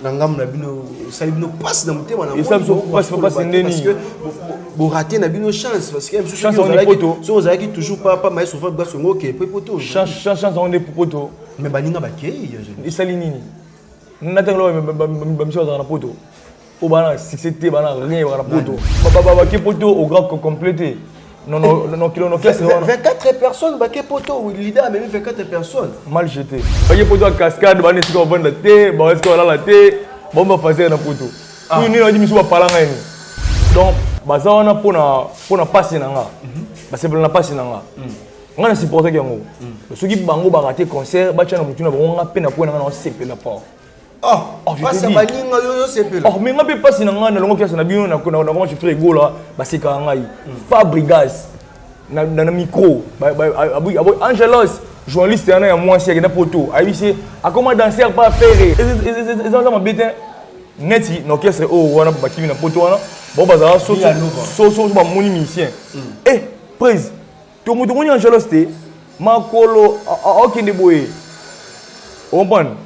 Na ngambo na bino esali bino mpasi na motema na Esali biso mpasi, mpasi ndeni. parce que borate na bino chance parce que mosusu Chance yango nde poto. soki ozalaki toujours pa maestro Fabregas ongo oke pe poto. Chance, chance, chance yango nde poto. Mais baninga bakei ya jeune. Esali nini natango bamisi bazalaka na poto oyo bana na succès te, bana rien, baka na poto, bake poto au grand complet te. Non, non, non, kilo no classe wana. 24 personnes bake poto, leader amemi 24 personnes. Mal jeté, bake poto ya cascade, bana esika bavanda te, baa esika balala te, bango bafaser na poto oyo nini adi misu bapala ngai nini. Donc baza wana mpona pasi na nga, basepela na pasi na nga. Nga na supportaki yango. Soki bango barate concert, batya na motu na bango, nga mpe na kwena nga na osepela fort. Oh, Oh, je te pasi ya dis. baninga yo yosepela. Oh, mais nga mpe mpasi na ngai, nalongo kiasi na bino nakoma chauffeur egola, basekaka ngai Fabrigas na micro. Angelos, journaliste wana ya mwasi akenda poto, ayebisi ye akoma danser pa Ferre. Eza mabe te neti na orchestre oyo wana bakimi na poto wana, bao bazala so bamoni musicien e prise to moto omoni Angelos te, makolo aokende boye, ocomprendre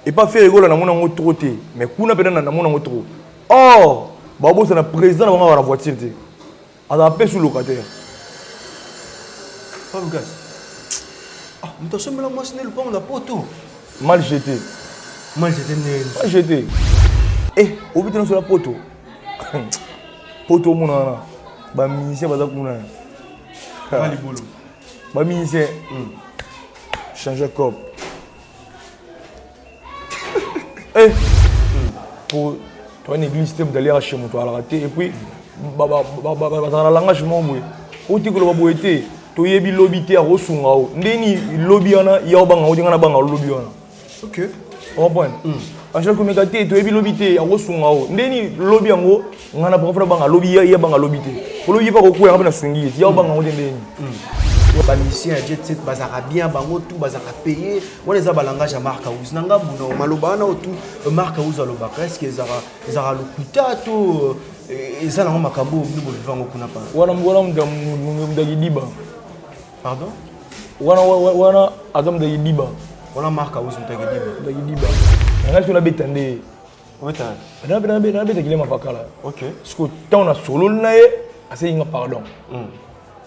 epa Ferre Gola. Namona yango trop te, mais kuna mpena namona yango trop. Or babosana président na bango awa na voiture te, azala mpe sous locataire. Fabregas, ah, moto asombela mwasi nde lupango na poto. Mal jeté. Mal jeté ndenge? Mal jeté e obiti nyonso na poto. Poto omona wana bamusicien baza kuna. Libolo. Bamusicien change cop eh po toa na église te, moto aliaka chez moto alaka te. Et puis bazalaka na langage moko boye, oti koloba boye te, toyebi lobi te, akosunga o ndeni lobi wana ya obanga oti nga na banga lobi wana. Comprendre Angela komeka te, toyebi lobi te, akosunga o ndeni lobi yango. Nga na prof na banga lobi, ya banga lobi te, po lobi ye mpe akokweyanga mpe nasungi ye ti ya obanga yango te ndeni. Bamusicien ya Jet Set bazalaka bien, bango tout bazalaka paye. Wana eza balangage ya Mark House na ngambu na maloba wana oyo tout Mark House alobaka. Est ce que ezalaka lokuta to eza nango makambo oyo bino boviva yango kuna pa? Wana moto akidiba. Pardon? Wana aza moto akidiba. Wana Mark House moto akidiba? Moto akidiba. Nanga soki nabeta nde Obeta? Nabeta kilema fakala. Ok. Siko ntango nasololi na ye, asengi nga pardon.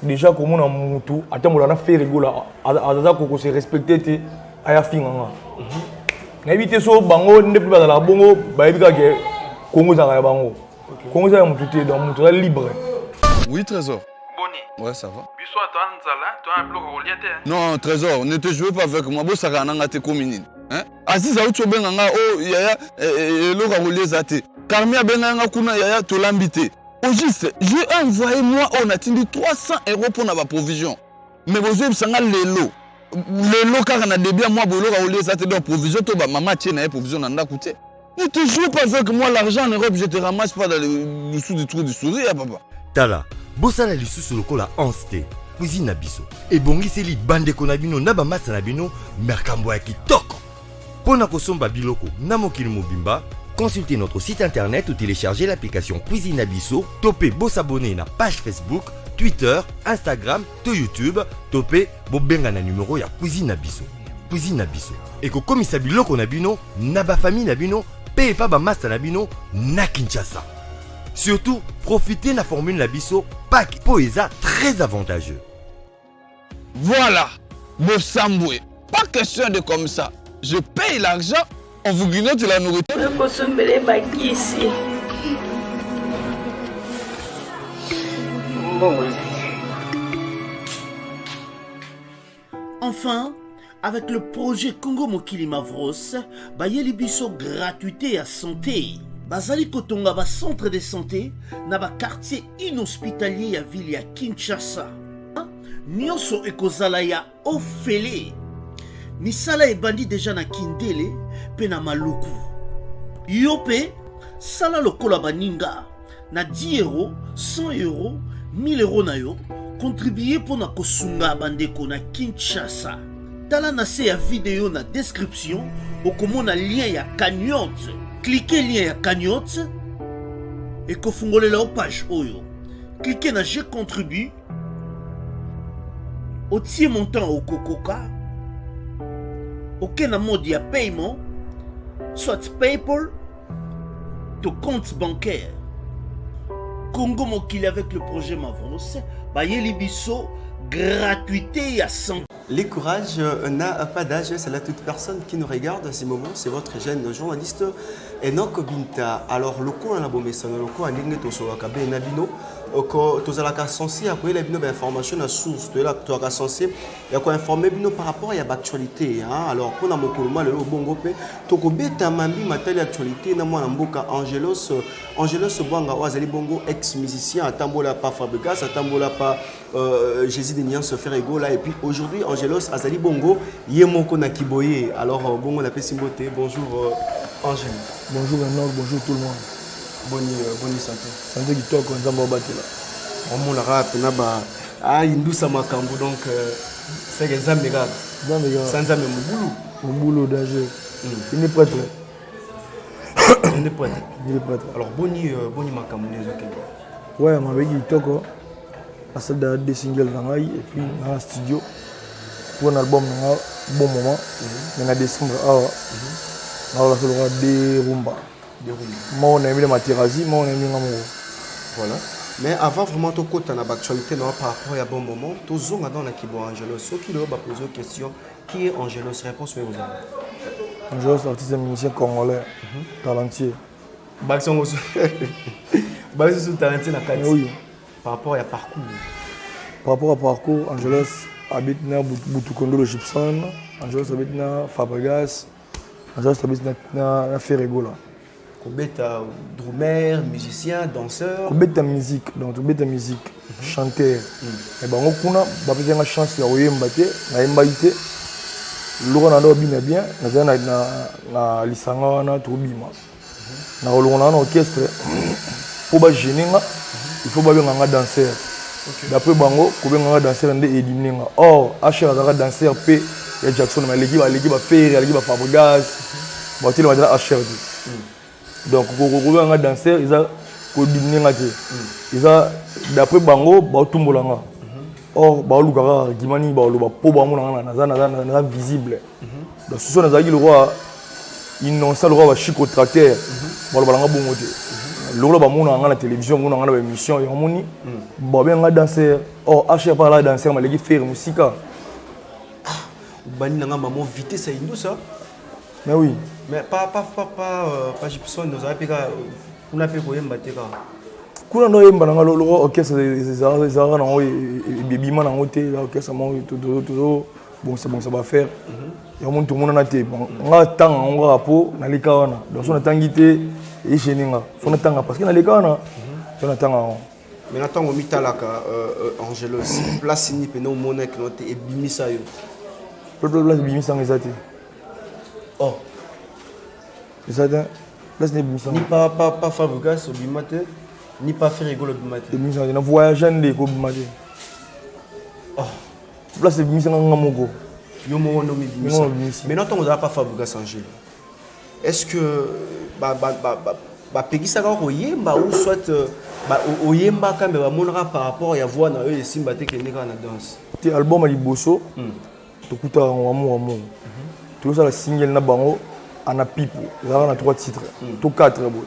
Déjà komona mutu atambola na Ferre Gola, aza kose respecte te, aya finga nga, nayebi te. So bango nde mpe bazalaka bongo, bayebi kaka ke Kongo ezalaka ya bango, Kongo eza ya mutu te, donc mutu aza libre. Oui, Trésor. Boni? Ouais, ça va. Biso awa toa nzala, toa na biloko ya kolia te, hein. Non, Trésor, ne te jouez pas avec moi. Bosaka na nga te komi nini? Hein? Aziz auti obenga nga o yaya eloko ya kolia eza te. Carmi abenga nga kuna, yaya tolambi te. Au juste, j'ai envoyé moi oyo natindi 300 euros mpona ba provision. Mais bozoyebisa nga lelo. Lelo kaka na début ya mois boye eloko ya kolia eza te, donc provision to ba mama atie na ye provision na ndako te. Ne te joue pas avec moi, l'argent en Europe, je te ramasse pas dans le dessous du trou du souris, hein, papa. Tala, bosala lisusu lokola Anse te. Cuisine na biso ebongiseli bandeko na bino na bamasa na bino makambo ya kitoko mpo na kosomba biloko na mokili mobimba. Consultez notre site internet ou téléchargez l'application Cuisine na biso, to mpe bosabone na page Facebook, Twitter, Instagram to YouTube, to mpe bobenga na numero ya Cuisine na biso. Cuisine na biso ekokomisa biloko na bino na bafamille na bino mpe epa bamasta na bino na Kinshasa. Surtout, profitez na formule na biso pack mpo eza très avantageux. Voilà, Bosambwe. Pas question de comme ça. Je paye l'argent, on vous grignote la nourriture. Nakosombela ye bakisi, mbongo ezali. Enfin, avec le projet Congo Mokili Mavros, bayeli biso gratuité ya santé. Bazali kotonga ba centre de santé na ba quartier inhospitalier ya ville ya Kinshasa. Nyonso ekozala ya ofele. Misala ebandi deja na Kindele mpe na Maluku. Yo mpe sala lokola baninga na 10 euro, 100 euro, 1000 euro na yo, contribue mpo na kosunga bandeko na Kinshasa. Tala na se ya video, na description okomona lien ya cagnotte. Clique lien ya cagnotte, ekofungolela yo page oyo. Clique na "Je contribue", otie montant okokoka, oke na mode ya paiement. Soit PayPal to compte bancaire. Congo Mokili avec le projet Mavros, bayeli biso gratuité ya santé. Le courage n'a pas d'âge, c'est là toute personne qui nous regarde à ce moment, c'est votre jeune journaliste Enoch Binta. Alors, lokola na bomesano, lokola ndenge tosololaka be na bino, ko tozalaka censé ya koyela bino ba information na source, toyela tozalaka censé ya koinformer bino par rapport ya baactualité. Hein? Alors, mpona mokolo mwa lelo bongo mpe tokobeta mambi matali actualité na mwana mboka Angelos Angelos Bwanga oyo azali bongo ex musicien, atambola pa Fabregas, atambola pa Jésus de Nuance, Ferre Gola, et puis aujourd'hui Angelos azali bongo ye moko na kiboye. Alors bongo napesi mbote, bonjour Angelo. Bonjour Enoch, bonjour tout le monde. Boni santé? Santé kitoko, Nzambe abatela. Omonaka mpena ba ayindusa makambo, donc seke Nzambe kaka. Nzambe kaka. Sa Nzambe mobulu. Mobulu danger. Il est prêtre. Il est prêtre. Il est prêtre. Alors boni makambo nde ezokende? Ouais, mabeki kitoko. Asali dada deux singles na ngai et puis na studio pour un album na nga bon moment. Mais na décembre awa nakolasa lokola de rumba. De rumba. Moko nayembi na Materasi, moko nayembi nga moko. Voilà. Mais avant vraiment tokota na baactualité na par rapport ya bon moment, tozonga dans na kibo Angelos. Soki lelo bapose question qui est Angelos, réponse oyo ozala? Angelos, artiste et musicien congolais, talentueux. Bakisongo bakisi talentueux na kati. Oui. Par rapport ya parcours? Par rapport à parcours, Angelos habite na Butukondolo Gibson, Angelos habite na Fabregas, Angelos habite na Ferre Gola. Kobeta drummer, musicien, danseur? Kobeta musique, donc kobeta musique, chanteur. Mais bango kuna bapesanga chance ya koyemba te, nayembaki te. Loko na ndo babina bien, nazali na lisanga wana tobima. Na kolongola nga na orchestre mpo bagêner nga, il faut babenga nga danseur. D'après bango, kobenga nga danseur nde élimine nga. Or hr azalaka danseur mpe ya Jackson, mais aleki baFerre, aleki baFabregas, batelema te na hr te. Donc kobenga nga danseur eza kodiminuer nga te, eza d'après bango baotumbola nga. Or baoluka kaka argument nini baoloba mpo bamona nga naza visible. Donc soso nazalaki lokola innocent, lokola bachiko tracteur, baloba nanga bongo te. Lokola bamonaka nga na télévision, bamonaka nga na baémission, yango moni babenga nga danseur. Or hr par la danseur maleki Ferre mosika. Obandi nanga mamo vitesse ya indusa. Mais oui. Mais pas Gibson, ozala mpe kaka kuna mpe koyemba te kaka? Kuna ndo oyemba nanga loko orchestre ezalaka nango ebima nango te, eza orchestre moko tozobongisa bongisa baaffaire yango moni tomonana te. Nga ntanga yango kaka mpo naleka wana. Donc so natangi te egêner nga, fo natanga parce que naleka wana, so natanga yango. Mais na ntango omitalaka, Angelos, place nini mpena omonaki no te ebimisa yo? Place ebimisanga eza te. Oh. Eza te place na ebimisanga. Ni pas Fabregas obima te, ni pas Ferre Gola obima te? Ebimisanga te, na voyage nde ekobima te. Oh. Place ebimisanga nga moko. Yo moko nde omibimisa? Omibimisi. Mais na ntango ozala pa Fabregas, Angelo, est ce que bapekisaka koyemba ou soit oyembaka me bamonaka par rapport ya voix na yo esimba te, kende kaka na danse? Te, album ya liboso tokutaka yango amour amour, tozosala single na bango ana pipo, ezalaka na trois titres to quatre boye: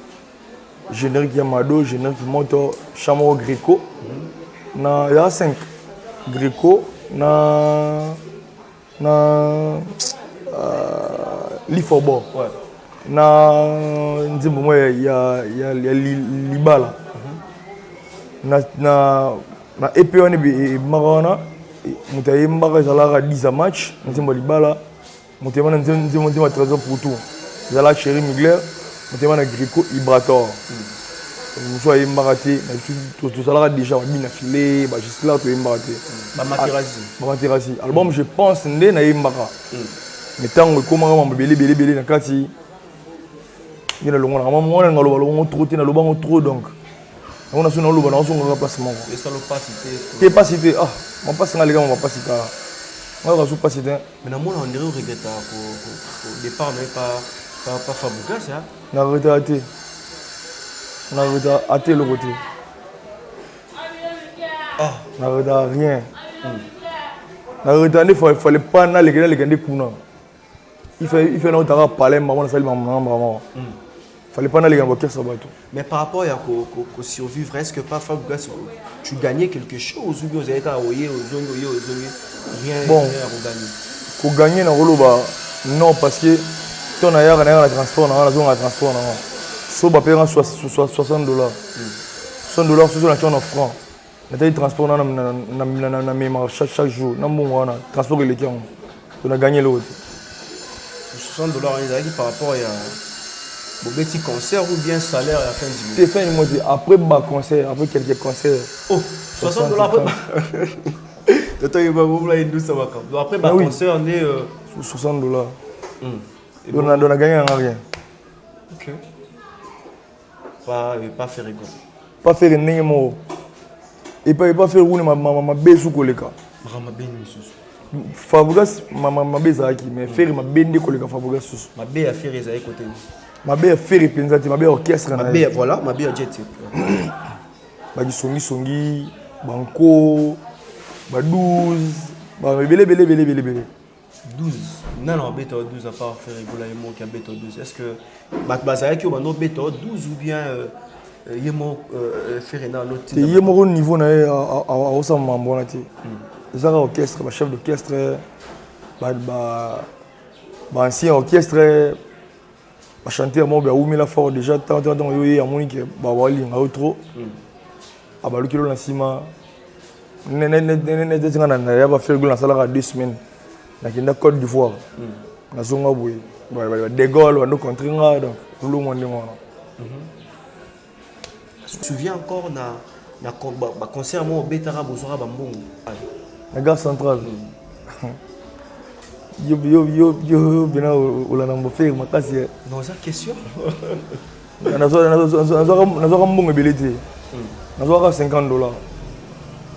générique ya Mado, générique moto, chant moko Greco, na ezalaka 5 Greco na Lifobo na nzembo moko ya libala na EP wana ebimaka wana. Moto ayembaka ezalaka 10 a match na nzembo ya libala, moto ayemba na nzembo ya Trésor pour tout ezalaka Chéri Mugler, moto ayemba na Greco Ibrator. Mosu ayembaka te. Na biso tozalaka déjà babina file bagisla, toyembaka te. Bamaterasi. Bamaterasi. Album, je pense, nde nayembaka, mais ntango ekomaka mambo ebele ebele ebele na kati nde nalongolaka mwana nga aloba longo trop te, nalobango trop. Donc yango naso naloba naosongaka place moko. Esala pasi te? Te, pasi te. Ah, mapasi nga aleka mapasi kaka nga kaka so pasi te. Mais namona on dirait oregrettaka départ na ye pa Fabregas, hein? Na regrettaka te, na regrettaka ate eloko te. Ah. Na regrettaka rien. Na regrettaka nde fallait pas naleka, naleka nde kuna. Il fait nautaka palais mama, nasali mama mama. Fallait pas naleka na baorchestre ya bato. Mais par rapport à ko survivre, est-ce que pas Fabregas, tu gagnais quelque chose ou bien vous avez kaka oye ozongi, oye ozongi, rien? Bon. Rien ya kogagner? Kogagner, na koloba non, parce que to nayaka na transport na nga, nazonga na transport na nga, so bapeyaka 60 dollars, 60 dollars. Soso natia na franc, natali transport na namemaka chaque jour na mbongo wana, transport eleki yango, to na gagner eloko te. 60 dollars ezalaki par rapport ya bobeti concert ou bien salaire ya fin du mois? Te, fin du mois te, après baconcert, après quelques concerts. Oh, 60 dollars après toto yeba bomla indusa makambo. Donc après Ah oui. baconcert nde 60 dollars. Donc na gagné yanga rien. Ok, pas faire rigolo. Pas faire ndenge moko epa faire kuna mabe su koleka. Makambo mabe nini lisusu? Fabregas mabe ezalaki, mais Ferre mabe nde koleka Fabregas susu. Mabe ya Ferre ezali kote nini? Mabe ya Ferre mpenza te, mabe ya orchestre na mabe ye. Ya voilà, mabe ya Jet Set. Bakisongisongi, banko ba 12, ebele ebele ebele ebele ebele. 12, nani abeta 12 à part Ferre Gola? Ye moko abeta 12. Est ce que bato bazalaki oyo bando obeta 12 ou bien ye moko Ferre nano? Te, ye moko niveau na ye aosala mambo wana te. Ezaka orchestre, bachef d'orchestre, baancien orchestre, bachanteur moko awumela fort déjà. Ntango yo ye amoni ke bawalinga yo trop, abaluki lo na nsima. Neti nga na ya baFerre Gola, nasalaka 2 semaines, nakenda Côte d'Ivoire, nazonga boye, De Gaulle bando contre nga, donc lolongwa ndenge wana. Je me souviens encore na baconcert moko obetaka, bozwaka bambongo. Na Gare Centrale. Yo yo yo yo bena olanda mboFerre makasi eh. Non, eza question. Nazwaka mbongo ebele te, nazwaka 50 dollars.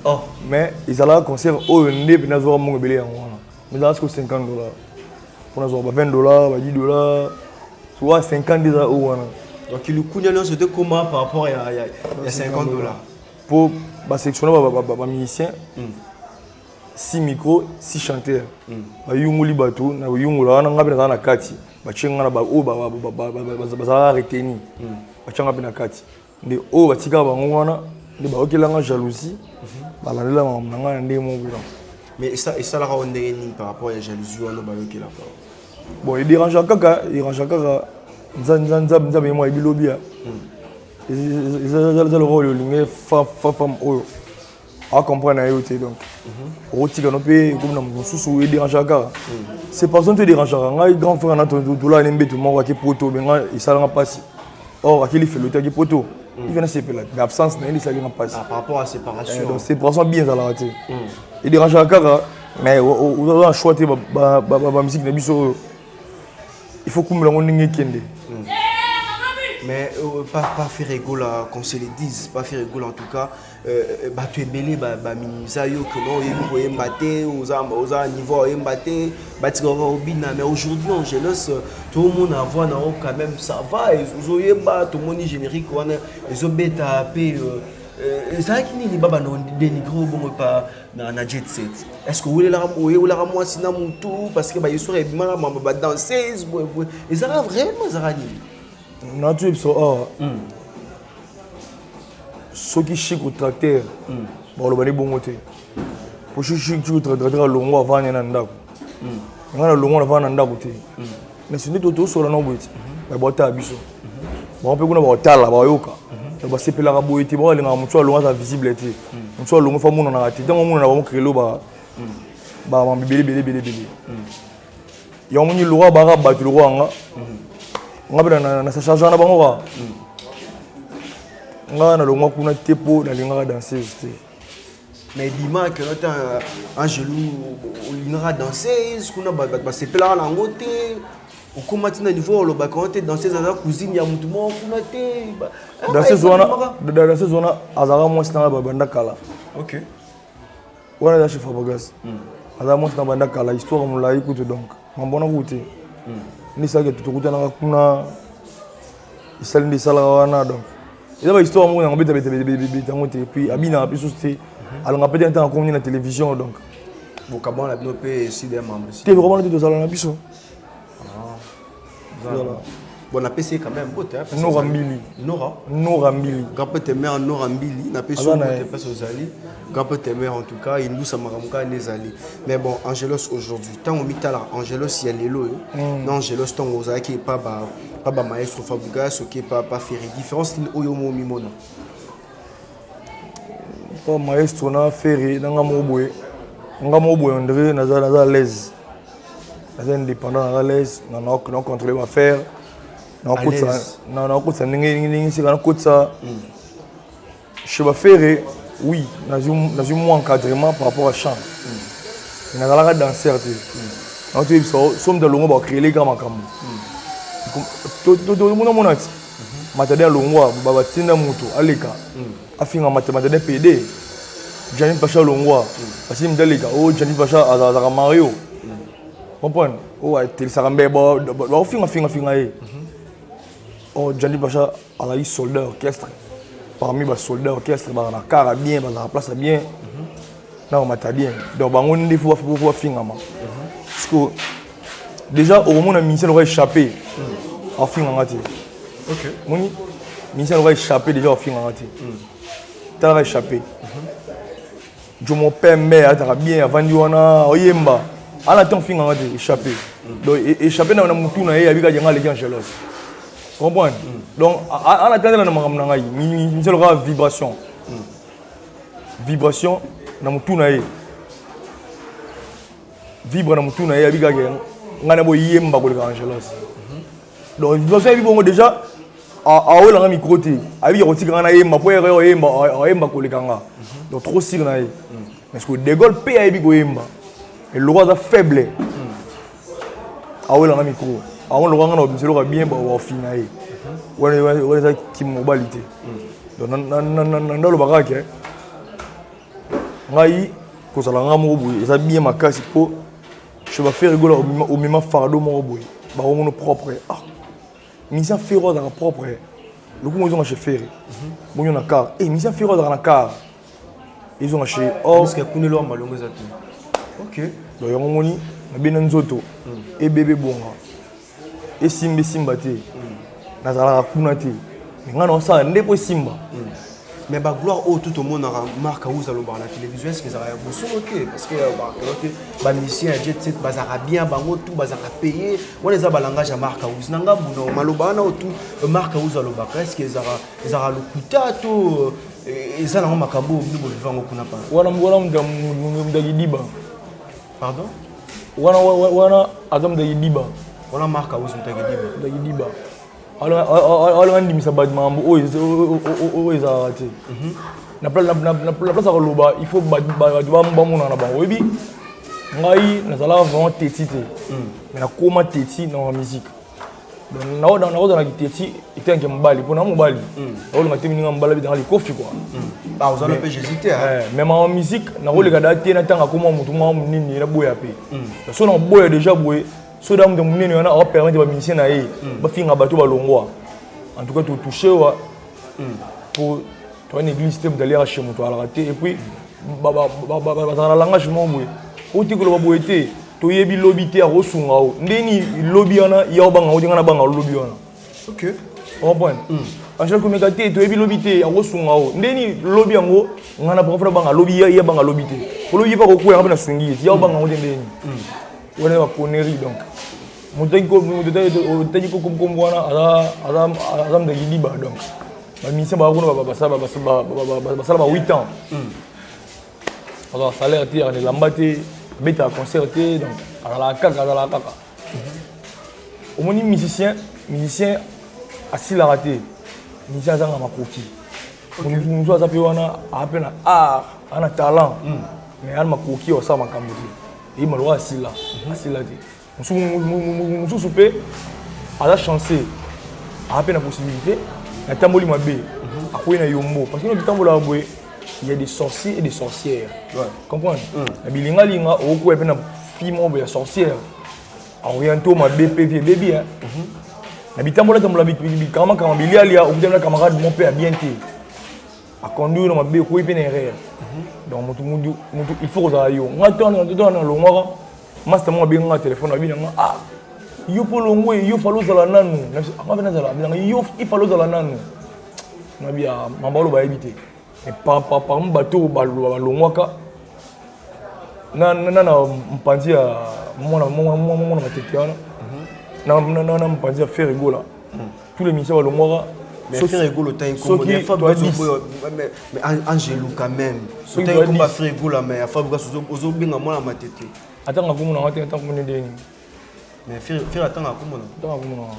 Oh. Mais ezalaka concert oyo nde mpe nazwaka mbongo ebele yango wana, mais ezalaka siko 50 dollars, mpo nazwaka ba 20 dollars, ba 10 dollars, soka 50 nde eza oyo wana. Donc likunya nyonso te koma par rapport ya 50 dollars. Mpo basélectionne bamusicien, 6 micro, 6 chanteurs, bayungoli bato na koyungola wana, nga mpe nazala na kati. Batie nga na oyo bazalaka reteni, batia nga mpe na kati. Nde oyo batikaka bango wana nde bayokelanga jalousie, balandela makambo na ngai na ndenge moko boye. Mais esalaka o ndenge nini par rapport ya jalousie wana bayokelaka? Bon, edérangeaka kaka, edérangeaka kaka. Nzambe ye moko ayebi lobi ya eza lokola olingi femme oyo acomprendre na yo te, donc okotika no mpe ekomi na moto mosusu. Edérangeaka kaka, c'est personne te edérangeaka. Ngai grand frère na tolala ne mbeto moko, ake Poto, me ngai esalanga mpasi. Or akeli felo te, ake Poto, ife nasepela, mais absence na ye nde esalinga mpasi. Par rapport à séparation. Donc séparation bien ezalaka te, edérangeaka kaka, mais oza na choix te. Bamusique na biso oyo, il faut kumela yango ndenge ekende. Mais pas Ferre Gola, qu'on se le dise, pas Ferre Gola en tout cas, bato ebele baminimisa yo que non, oyebi koyemba te, oza niveau oyemba te, batikaka obina. Mais aujourd'hui, Angelos, tomona voix na yo quand même, ça va, ozoyemba, tomoni générique wana ezobeta mpe. Ezalaki nini babanda dénigre bongo pa na Jet Set? Est ce que oyelaka mwasi na mutu? Parce que bahistoire ebimaka, mama badanseuse boyeboye, ezalaka vraiment, ezalaka nini? Natu biso awa, soki Chiko Tracteur, bakoloba nde bongo te, po Chiko Tracteur alongwa avanda na ndako, ngai nalongwa navanda na ndako te. Mais soki tosola na boye te, baotala biso, bango mpe kuna baotala, bayoka, basepelaka boye te. Balingaka motu alongwa aza visible te, motu alongwa fa monanaka te. Ntango omonana bango krelo bamambo ebele ebele ebele ebele. Yango moni lokwa baka bato lokwa nga, nga mpe na charge na bango kaka. Nga nalongwa kuna te mpo nalingaka danseuse te. Mais ebima ke ata Angelu olingaka danseuse kuna, bato basepelaka na yango te. Okóma ntina niveau olobaka wana te, danseuse aza cousine ya motu moko kuna te. Danseuse wana, danseuse wana azalaka mwasi nanga babanda kala. Wana eza chez Fabregas, aza mwasi na banda kala, histoire molai kutu. Donc mambo wana kutu te, nde esalaki tokutanaka kuna, esali nde esalaka wana. Donc eza bahistoire moko yango betabeta yango te. Puis abinaka mpe susu te, alonga mpe te ntango akomi na télévision, donc Bokabwana na bino mpe esida ya mambo? Te, vraiment te, tozala na biso. Voilà. Bon, napesi ye quand même mbote, hein, parce Nora que Mbili. Nora. Nora Mbili. Grand prêtre mère Nora Mbili, napesi Aza yo na mbote ye. place ozali. Grand prêtre mère en tout cas, indusa makambo kaka nde ezali. Mais bon, Angelos aujourd'hui, ntango omitalaka Angelos ya lelo oyo, na Angelos ntango ozalaki epa ba pa ba maestro Fabregas, oke pa pa Ferré, différence nini oyo mo omimona? Pa maestro na Ferre na nga moko boye, nga moko boye André, naza à l'aise, naza indépendant, naza à l'aise, na na na contrôler ma affaire, nakotisa l'aise. na nakotisa ndenge sika nakotisa chez ba Ferre. Oui, nazwi mwa encadrement par rapport à chant. Mais nazalaka danseur te. Naotoyebisa so moto alongwa, bacréele kaka makambo tomona ti Matadi alongwa, batinda moto aleka afinga Matadi pd. Jani Pacha alongwa, basili moto aleka o Jani Pacha azalaka Mario, comprendre, oyo atelisaka mbe bakofinga finga finga ye. Or Jani Pacha azali soldat orchestre, parmi basoldat orchestre bazala na kara bien, bazala place ya bien na bamata bien. Donc bango nde fo bafingama, parce que déjà okomona musicien lokola échappé afinganga te. Moni musicien lokola échappé déjà afinganga te. Talaka échappé Jomo Pembe ataka bien, avandi wana oyemba ala te, ofinganga te échappé. Donc échappé na mutu na ye abika yanga aleki Angelos, comprendre. Donc ala te na makambo na ngai, musicien lokola vibration, vibration na mutu na ye, vibre na mutu na ye abikaki ngai na boyemba koleka Angelos. Donc vibration yebi bongo déjà awelanga micro te, ayebiki kotika ngai nayemba po oyemba, ayemba koleka nga. Donc trop sûr na ye, parce que De Gaulle mpe ayebi koyemba, eloko aza faible, awelanga micro awon loka nga na obimisa eloko ya bien, bafina ye wana eza kimobali te. Donc ndalobaka ke ngai kozala nga moko boye eza bien makasi, mpo chez baFerre Gola omema fardeau moko boye, bakomono propre. Ah, musicien Ferre azalaka propre, lokumu ezonga chez Ferre bonyo na car e musicien Ferre azalaka na car ezonga chez or. Parce que kuna eloko ya malongo eza te. Ok. Donc yango moni nabena nzoto ebebe bonga esimba esimba te, nazalaka kuna te, me ngai naosala nde po esimba. Mais bagloire oyo tout omonaka Mark House alobaka na télévision, est ce que ezalaka ya bosolo te? Parce que bakelo te, bamusicien ya jet set bazalaka bien, bango tout bazalaka paye. Wana eza balangage ya Mark House na ngambu na maloba wana oyo tout Mark House alobaka, est ce que ezalaka lokuta to eza nango makambo oyo bino boviva yango kuna pa? Wana moto akidiba. Pardon? Wana aza moto akidiba. Wana Mark House moto akidiba? Moto akidiba alinga ndimisa bato makambo oyo ezalaka te. Na place ya koloba, il faut bato bamonana na bango. Oyebi ngai nazalaka vraiment teti te, mais nakóma teti na musique. Nakozalaki teti etanke mobali, mpo na mobali nakolinga te mininga mobali abetanga likofi kua. Ozala mpe jésus te. Mais mama musique nakoleka da te, natanga koma motu mwa monene, naboya mpe so naboya déjà boye. So da moto monene wana aopermettre bamusicien na ye bafinga bato balongwa, en tout cas totouche wa po toa na église te, moto aliaka chez moto alaka te. Et puis bazalaka na langage moko boye, oti koloba boye te, toyebi lobi te, akosunga o ndeni lobi wana ya obanga oti nga na banga lobi wana. Comprendre, Angela komeka te, toyebi lobi te, akosunga o ndeni lobi yango. Nga na préfère banga lobi ya banga lobi te, po lobi ye mpe akokweyanga mpe nasungi ye ti ya obanga yango te ndeni wana baconnerie. Donc moto otaki kombo wana aza moto akidiba. Donc bamusicien baka kuna basala ba 8 ans, azala salaire te, akana elamba te, abetaka concert te. Donc azalaka kaka. Omoni musicien asilaka te, musicien azanga makoki. Mosu aza mpe wana, aa mpe na art, aa na talent, mais ana makoki osala makambo te, eyi maloka asila asila te. Mosusu mpe aza chanceux, aa mpe na possibilité, natamboli mabe, akoyi na yombo, parce que no totambolaka boye, il y a des sorciers et des sorcières, comprendre. Na bilingalinga okokwea mpe na fille moko boye ya sorcière, aoriente o mabe mpe vie ebebi. Na bitambola tambola, bikamakama, bilialia, okutami na camarade mo mpe ya bien te, aconduire na mabe, okoyi mpe na erreur. Donc motu mutu il faut kozala yo. Nga to nalongwaka, master moko abenga nga téléphone, abi nanga ah Yo mpo longwe, yo falo ozala nanu. Nga mpe nazala, abinanga yo ifalo ozala nanu. Nabi ah, mamba oloba ayebi te. Mais parmi bato oyo balongwaka na na na mpanzi ya mwana mwana matete wana mhm. na mpanzi ya Ferre Gola mhm. tous les musiciens balongwaka. Mais Ferre Gola otangi kombo mais Angelo quand même otangi kombo ya Ferre Gola mais ya Fabregas ozobenga mwana matete. Atanga kombo na nga te, atanga kombo nde nini? Mais Ferre atanga kombo na atanga kombo na nga.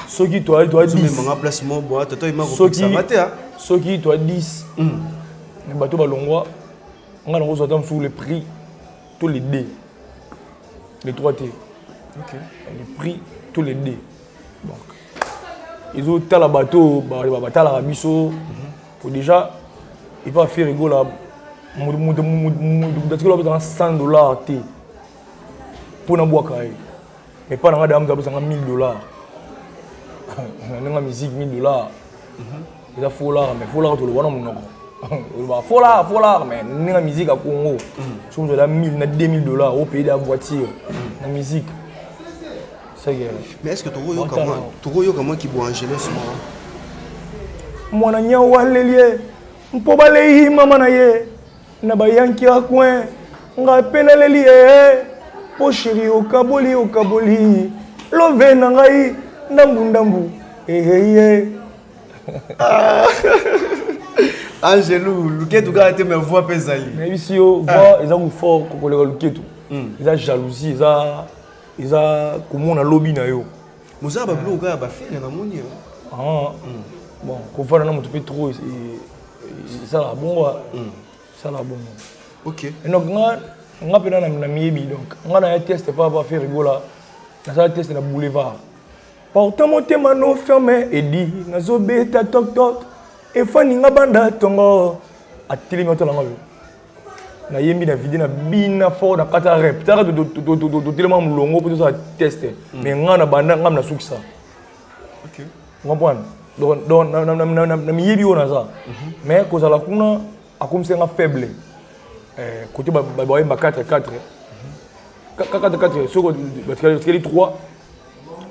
Soki toa toa 10 nga place mo boa tata ima ko te. Soki toa 10 na bato balongwa, nga nango ozwa ata mosusu le prix to le d le 3 te. Le prix to le d, donc ezotala bato batalaka biso po déjà epa Ferre Gola, moto atikala apesanga 100 $ te mpo nabwaka ye. Mais mpa na nga da moto apesanga 1000 $ na ndenge musique. 1000 $ eza folar, mais folar toloba na monoko, oloba folar folar, mais ndenge musique ya Congo, soki moto aza 1000 na 2000 $ opaye da voiture na musique. Mais est ce que tokoyoka mwa kibo Angelos moko? Mwana nyau aleli ye mpo balei mama na ye na bayanki ya coin. Ngai mpe naleli ye mpo chéri okaboli, okaboli love na ngai ndambu ndambu eheye. Angelo, luketu kaka te, mais voix mpe ezali. Nayebisi yo, voix eza fort koleka luketu. Eza jalousie, eza komona lobi na yo. Mozala babiloko kaka baFerre namoni. Ah, bon, kovanda na moto mpe trop esalaka bongo, esalaka bongo. Donc nga mpena na miyebi. Donc nga na ya test pa Ferre Gola, nasala test na boulevard. Porte motema no ferme edi, nazobeta tok tok, efani nga banda ntongo atelemi otalanga yo. Nayembi na video na bina fort na kati ya rep taka, totelema molongo mpo tosala test. Mais nga na banda, nga nasukisa, comprendre? Donc na miyebi oyo naza, mais kozala kuna akomisi nga faible. Côté bayemba 4 4 4 4, soki batikali 3